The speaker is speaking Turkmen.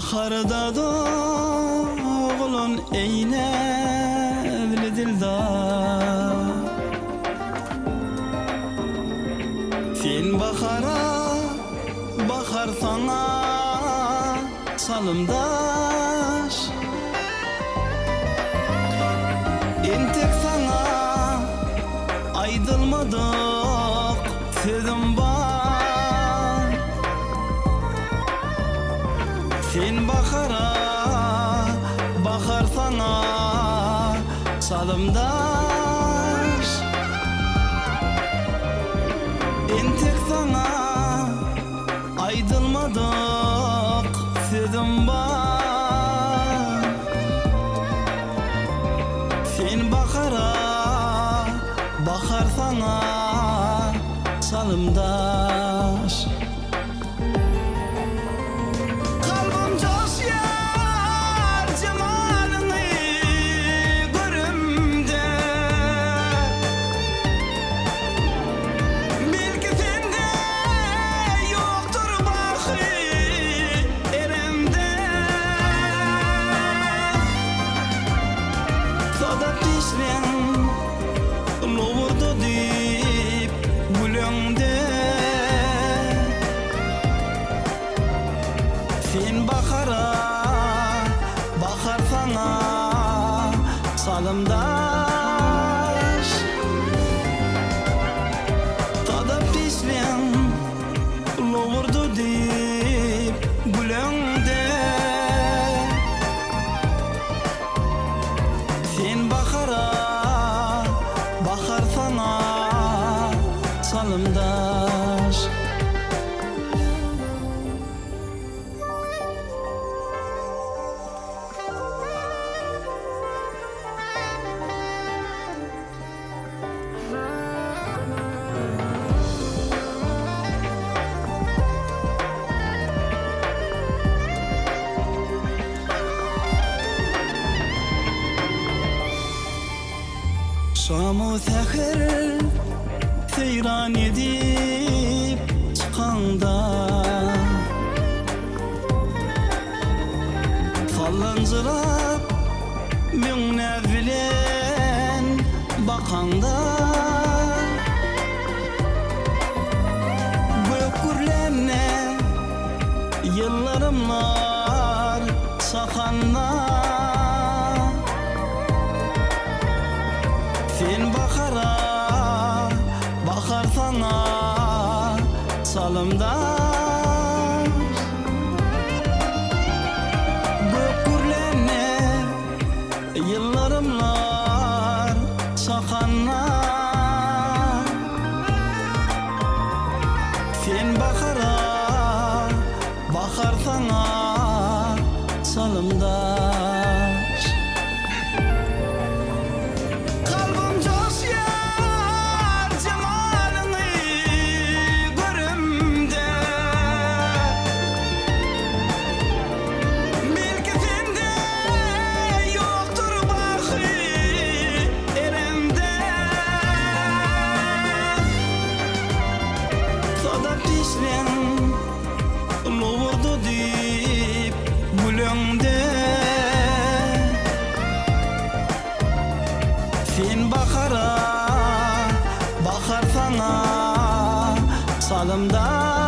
Baharda doglan eý näzli dildar. Sen bahara bahar saňa çalymdaş. Entek saňa aýdylmadyk sözüm bar. Sen bahara, bahar saňa çalymdaş. Entek saňa Aýdylmadyk sözüm bar. Sen bahara, bahar saňa çalymdaş. Kalbym joşýar jemalyňy göremde. Belki sende Ýokdur baky eremde. Sadap dişleň lowurdy diýip güleňde. Sen bahara, bahar saňa çalymdaş. Sadap dişleň lowurdy diýip güleňde. Sen bahara, bahar saňa çalymdaş. Şam-u säher seýran edip çykaňda. Sallanjyrap müňläp bilen bakaňda. Gök gürlände ýyldyrymlar çakanda. Sen bahara, bahar saňa çalymdaş. Gök gürlände ýyldyrymlar çakanda. Sen bahara, bahar saňa çalymdaş. Kalbym joşýar jemalyňy göremde. Belki sende ýokdur baky eremde. Sadap dişleň lowurdy diýip güleňde. Sen bahara, bahar saňa çalymdaş.